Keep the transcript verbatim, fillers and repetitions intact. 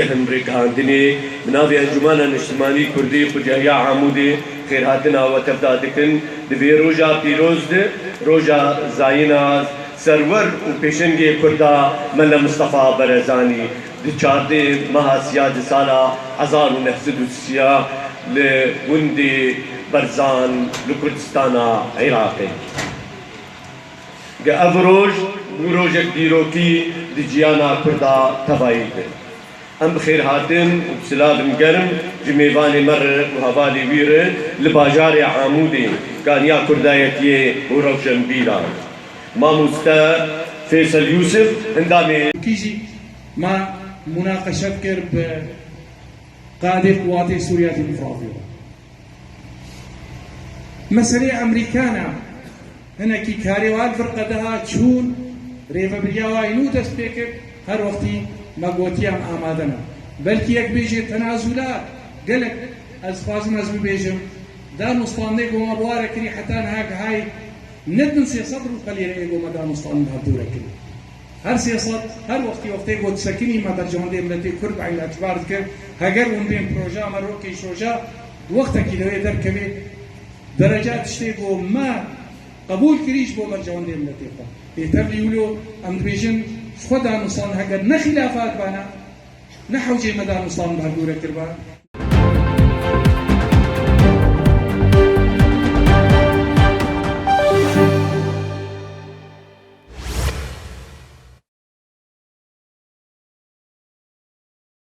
Em rêgihandinê bi navê Encûmena Niştimanî Kurdî Xwedî ya Amûdê xêrhatina we tevda dikin. Di vê roja pîroz de, roja zayîna serwer û pêşengê Kurda Mele Mistefa Berezanî, di çardeh meha sîya di sala hezar û neh sed û sî li gundê Berzan li Kurdistana Iraqê. Ge ev roj bû rojek dîrokî di jiyana Kurda tevayî de. Em bi xêr hatin û bi silavên germ ji mêvanê me re û hevalê wî re li bajarê Amûdê, kaniya Kurdayetiyê û rewşenbîran, mamoste Fêsel Yûsif, endamê Kî jî me munaqeşe dikir bi qadê Quwatê Sûriya Demokratî re. Meselê Emerîkana hinekî karê wan vir qedeha çûn, rêvebiriya wayî nû dest pê kir, her wextî me gotiye em amade ne. Belkî yek bêjê tenazûla gelek ez dixwazim ez bibêjim, danûstandê ku me bi wa re kirî heta niha gihayî nedin sê sed rûpelî re ê ku me danûstandin hevdû re kirî. Her sê sed, her wextî wextê ku disekinî me berjewendê miletê Kurd bi eynî îtibar dikir, heger hûn bên proja me rokê şoja di wextekî de wê derkevê, dereca tiştê ku me qebûl kirî ji bo berjewendê miletê xwe. Bêtev lî wilo em dibêjin ji xwe danûsan heger ne xîlafat bana, ne hewcê me danûsan bi hevdû re kirba.